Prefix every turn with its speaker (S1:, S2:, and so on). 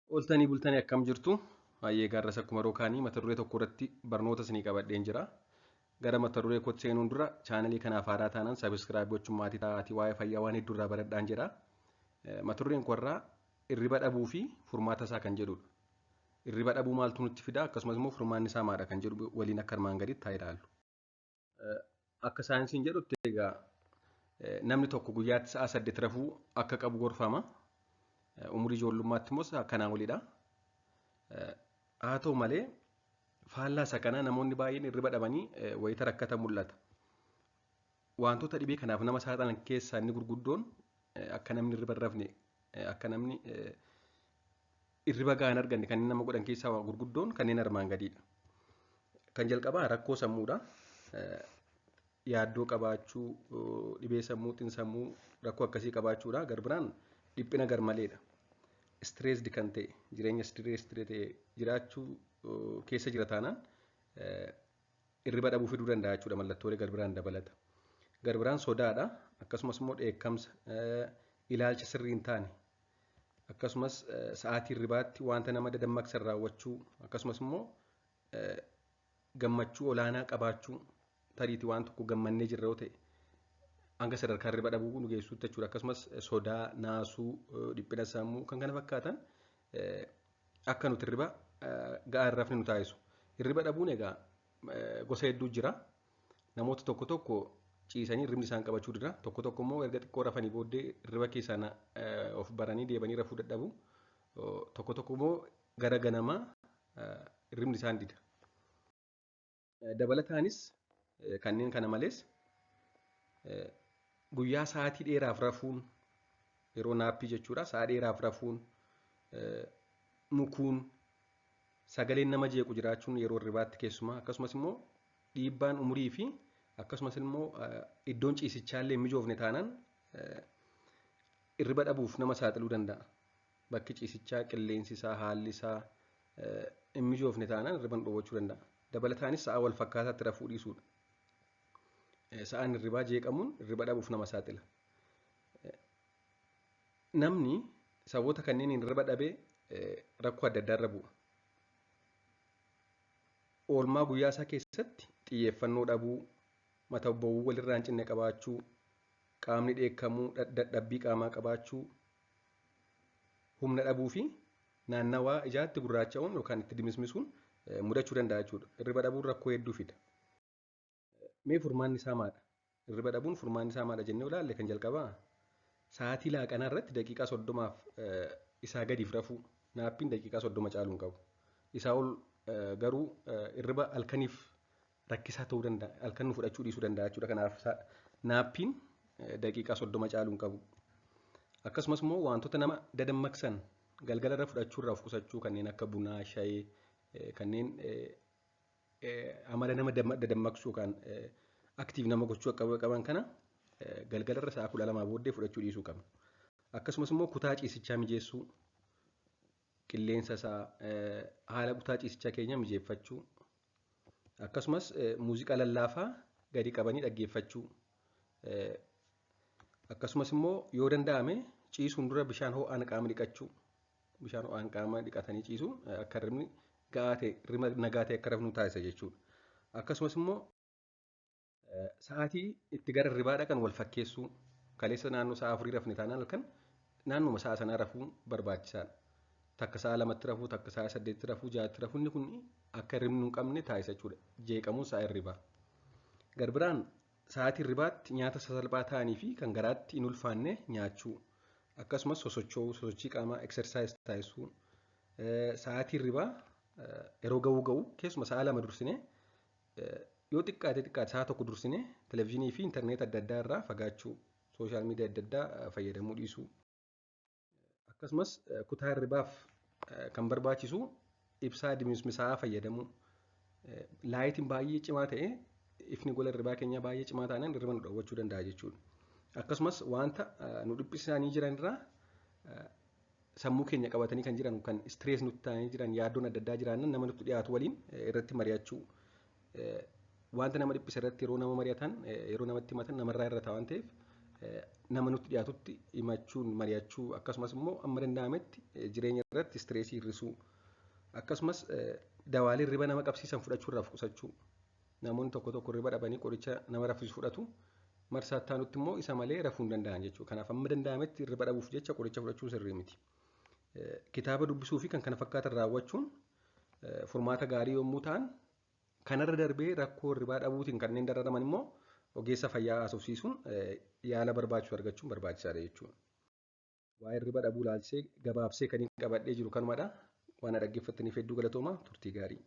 S1: Ooltanii bultanii akkam jirtu? Baay'ee gaarras akkuma rookaanii mata duree tokko irratti barnoota isinii qabadheen jira. Gara mata duree kootti seenuun dura chaanalii kanaaf haaraa taanaan subscribe gochuun maatii ta'aatii waa'ee fayyaa waan hedduu irraa baradhaan jedha. Mata dureen koo irraa hirriba dhabuu fi furmaata isaa kan jedhudha. Hirriba dhabuu maaltu nutti fida akkasumas immoo furmaanni isaa maadha kan jedhu waliin akka armaan gaditti haa ilaallu. Akka saayinsiin jedhutti egaa namni tokko guyyaatti sa'a 8 rafuu akka qabu gorfama. Umurii ijoollummaatti immoo kanaa olidha. Haa ta'u malee faallaa isa kanaa namoonni baay'een hirriba dhabanii wayita rakkatan mul'ata. Wantoota dhibee kanaaf nama saaxilan keessaa inni gurguddoon akka namni hirriba hin rafne akka namni hirriba gahaa hin arganne kanneen nama godhan keessaa gurguddoon kanneen armaan gadiidha. Kan jalqabaa rakkoo sammuudha. Yaaddoo qabaachuu, dhibee sammuu, xiinsammuu rakkoo akkasii qabaachuudha. Garbiraan dhiphina garmaleedha. Stressed kan ta'e jireenya stressed ta'e jiraachuu keessa jira taanaan hirriba dhabuu fiduu danda'a jechuudha mallattoolee garbiraan dabalata. Garbiraan sodaadha. Akkasumas immoo dheekkamsa, ilaalcha sirrii hin taane akkasumas sa'aatii hirribaatti wanta nama dadammaqsan raawwachuu akkasumas immoo gammachuu olaanaa qabaachuu tariitii waan tokko gammannee jirra yoo ta'e hanga sadarkaa hirriba dhabuu nu geessuutti jechuudha. Akkasumas sodaa, naasuu, dhiphina sammuu kan kana fakkaatan akka nuti hirriba ga'aa hin rafne nu taasisu. Hirriba dhabuun egaa gosa hedduu jira. Namoota tokko tokko ciisanii hirribni isaan qabachuu dida. Tokko tokko immoo erga xiqqoo rafanii booddee hirriba keessaa of baranii deebanii rafuu dadhabu. Tokko tokko immoo gara ganamaa hirribni isaan dida. Dabalataanis kanneen kana malees guyyaa sa'aatii dheeraaf rafuun yeroo naappii jechuudha. Sa'a dheeraaf rafuun, mukuun, sagaleen nama jeequ jiraachuun yeroo hirribaatti keessumaa akkasumas immoo dhiibbaan umurii fi akkasumas immoo iddoon ciisichaa illee hin mijoofne taanaan hirriba dhabuuf nama saaxiluu danda'a. Bakki ciisichaa, qilleensi isaa, haalli isaa hin mijoofne taanaan hirriba nu dhowwachuu danda'a. Dabalataanis sa'a wal fakkaataatti rafuu dhiisuudha. Sa'aan hirribaa jeeqamuun hirriba dhabuuf nama saaxila. Namni sababoota kanneen hirriba dhabee rakkoo adda addaa irra bu'a. Oolmaa guyyaa isaa keessatti xiyyeeffannoo dhabuu, mata bowwuu walirraa hin cinne qabaachuu, qaamni dheekkamuu, dadhabbii qaamaa qabaachuu, humna dhabuu fi naannawaa ijaatti gurraacha'uun yookaan itti dimismisuun mudachuu danda'a jechuudha. Hirriba dhabuun rakkoo hedduu fida. Mee furmaanni isaa maadha? Hirriba dhabuun furmaanni isaa maadha jennee ilaalle kan jalqabaa sa'aatii laaqanaa irratti daqiiqaa 30f isaa gadiif rafuu. Naappiin daqiiqaa 30 caaluu hin qabu. Isaa ol garuu hirriba halkaniif rakkisaa ta'uu danda'a. Halkan nu fudhachuu dhiisuu danda'a jechuudha. Kanaaf naappiin daqiiqaa 30 caaluu hin qabu. Akkasumas immoo wantoota nama dadammaqsan galgala irra fudhachuu irraa of qusachuu kanneen akka bunaa, shayee kanneen amala nama dadammaqsuu yookaan active nama gochuu akka qaban kana galgala irra sa'a 12 booddee fudhachuu dhiisuu qabna. Akkasumas immoo kutaa ciisichaa mijeessuu, qilleensa isaa, haala kutaa ciisichaa keenya mijeeffachuu, akkasumas muuziqaa lallaafaa gadi qabanii dhaggeeffachuu, akkasumas immoo yoo danda'ame ciisuun dura bishaan ho'aan qaama dhiqachuu, bishaan ho'aan qaama dhiqatanii ciisuun akka hirribni ga'aa ta'e, hirriba nagaa ta'e akka rafnu taasisa jechuudha. Akkasumas immoo sa'aatii itti gara hirribaa dhaqan wal fakkeessuu, kaleessa naannoo sa'a 4 rafne taanaan halkan naannuma sa'a sanaa rafuun barbaachisaadha. Takka sa'a 2tti rafuu, takka sa'a 8tti rafuu, 6tti rafuu inni kun akka hirribni hin qabne taasisa jechuudha. Jeeqamuun sa'a hirribaa. Garbiraan sa'aatii hirribaatti nyaata sasalphaa ta'anii fi kan garaatti hin ulfaanne nyaachuu, akkasumas sosocho'uu, sosochii qaamaa exercise taasisuu, sa'aatii hirribaa yeroo ga'uu ga'u keessuma sa'a 2 dursinee yoo xiqqaate xiqqaate sa'a 1 dursinee televezyiinii fi intarneet adda addaa irraa fagaachuu, sooshaal miidiyaa adda addaa fayyadamuu dhiisuu. Akkasumas kutaa hirribaaf kan barbaachisu ibsaa dimismisaa'aa fayyadamuu. Laayitiin baay'ee cimaa ta'e ifni gola hirribaa keenyaa baay'ee cimaa taanaan hirriba nu dhowwachuu danda'a jechuudha. Akkasumas wanta nu dhiphisanii jiran irraa sammuu keenya qabatanii kan jiran kan stress nutti ta'anii jiran yaaddoon adda addaa jiraannan nama nutti dhiyaatu waliin irratti mari'achuu. Wanta nama dhiphise irratti yeroo nama mari'atan yeroo namatti himatan namarraa irra ta'a waan ta'eef Nama nutti dhiyaatutti himachuun mari'achuu, akkasumas immoo amma danda'ametti jireenya irratti stress hir'isuu, akkasumas dawaalee hirriba nama qabsiisan fudhachuu irraa of qusachuu. Namoonni tokko tokko hirriba dhabanii qoricha nama raffisu fudhatu. Marsaa itti aanutti immoo isa malee rafuu hin danda'an jechuudha. Kanaaf amma danda'ametti hirriba dhabuuf jecha qoricha fudhachuun sirrii miti. Kitaaba dubbisuu fi kan kana fakkaatan raawwachuun furmaata gaarii yommuu ta'an, kanarra darbee rakkoo hirribaa dhabuutiin kanneen dararaman immoo ogeessa fayyaa haasofsiisuun yaala barbaachisu argachuun barbaachisaadha jechuudha. Waa'ee hirriba dhabuu ilaalchisee gabaabsee kan qabadhee jiru kanumadha. Waan na dhaggeeffattaniif hedduu galatooma, turtii gaarii.